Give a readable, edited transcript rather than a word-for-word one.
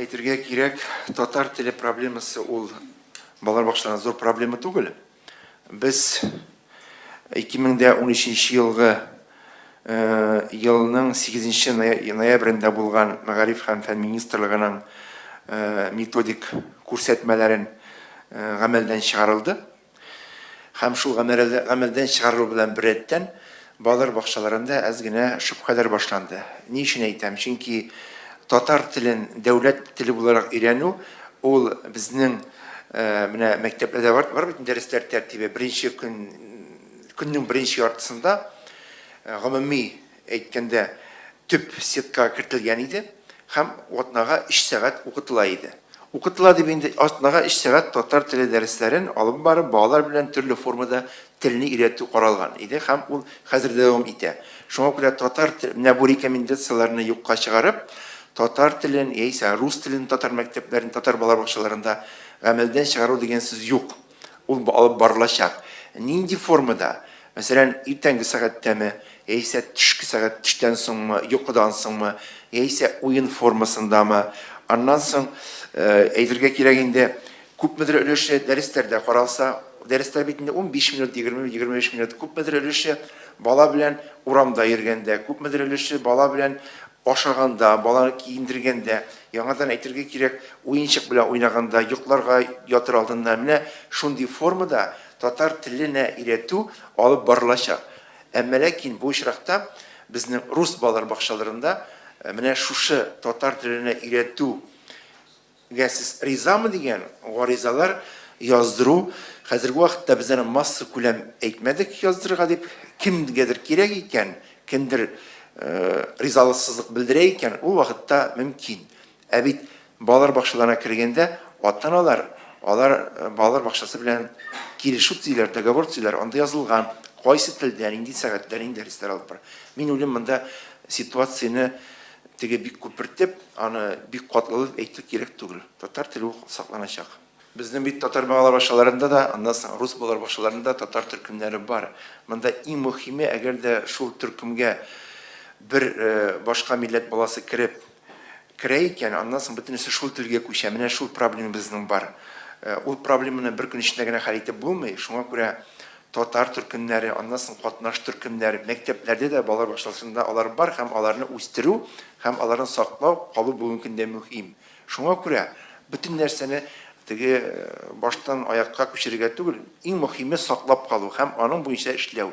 Әйтергә кирәк, татар теле проблемасы ул балалар бакчаларында зур проблема түгел. Без 2013 елгы елның 8 ноябрендә булган Мәгариф һәм фән министрлыгының методик күрсәтмәләрен гамәлдән чыгарылды. Һәм шул гамәлдән чыгарылу белән беррәттән балалар бакчаларында әз генә шөбһәләр башланды. Ни өчен әйтәм? Чөнки татар телен дәүләт теле буларак өйрәнү ул безнең менә мәктәпләрдә бар, бар бит дәресләр тәртибе. Беренче көн, көннең беренче яртысында гомуми әйткәндә төп сеткага кертелгән иде һәм атнага өч сәгать укытыла иде. Укытыла дип инде атнага өч сәгать татар теле дәресләрен алып барып, балалар белән төрле формада телне өйрәтү каралган иде һәм ул хәзер дә дәвам итә. Шуңа күрә татар теле, менә бу рекомендацияләрне юкка чыгарып, татар телен яисә рус телен татар мәктәпләрен, татар балалар бакчаларында гамәлдән чыгару дигән сүз юк. Ул алып барылачак. Нинди формада? Мәсәлән, иртәнге сәгатьтәме, яисә төшке сәгать төштән соңмы, йокыдан соңмы, яисә уен формасындамы? Аннан соң, әйтергә кирәк инде, күпмедер өлеше дәресләрдә каралса, дәресләр бит инде 15 минут, 20, 25 минут, күпмедер өлеше бала белән урамда йөргәндә, күпмедер өлеше бала белән ашаганда, баланы киендергәндә, яңадан әйтергә кирәк, уенчык белән уйнаганда, йокларга ятыр алдыннан, менә шундый формада татар теленә өйрәтү алып барылачак. Әмма ләкин бу очракта безнең рус балалар бакчаларында менә шушы татар теленә өйрәтүгә сез ризамы дигән гаризалар яздыру хәзерге вакытта без аны массакүләм әйтмәдек яздырырга дип, кемгәдер кирәк икән, кемдер ризалыксызлык белдерә икән, ул вакытта мөмкин. Ә бит балалар бакчаларына кергәндә ата-аналар алар балалар бакчасы белән килешү төзиләр, договор төзиләр, анда язылган, кайсы телдә, нинди сәгатьтә, нинди дәресләр алып бара. Мин уйлыйм, монда ситуацияне теге бик күпертеп, аны бик катлаулы дип әйтү кирәк түгел. Татар теле ул сакланачак. Безнең бит татар балалар бакчаларында да, аннан соң рус балалар бакчаларында татар төркемнәре бар. Монда иң мөһиме, әгәр дә шул төркемгә бер башка милләт баласы кереп керә икән, аннан соң бөтенесе шул телгә күчә. Менә шул проблема безнең бар. Ул проблеманы бер көн эчендә генә хәл итеп булмый. Шуңа күрә татар төркемнәре, аннан соң катнаш төркемнәр, мәктәпләрдә дә, балалар бакчасында алар бар һәм аларны үстерү һәм аларны саклау калу бүгенге көндә мөһим. Шуңа күрә бөтен нәрсәне теге баштан аякка күчерергә түгел, иң мөһиме саклап калу һәм аның буенча эшләү.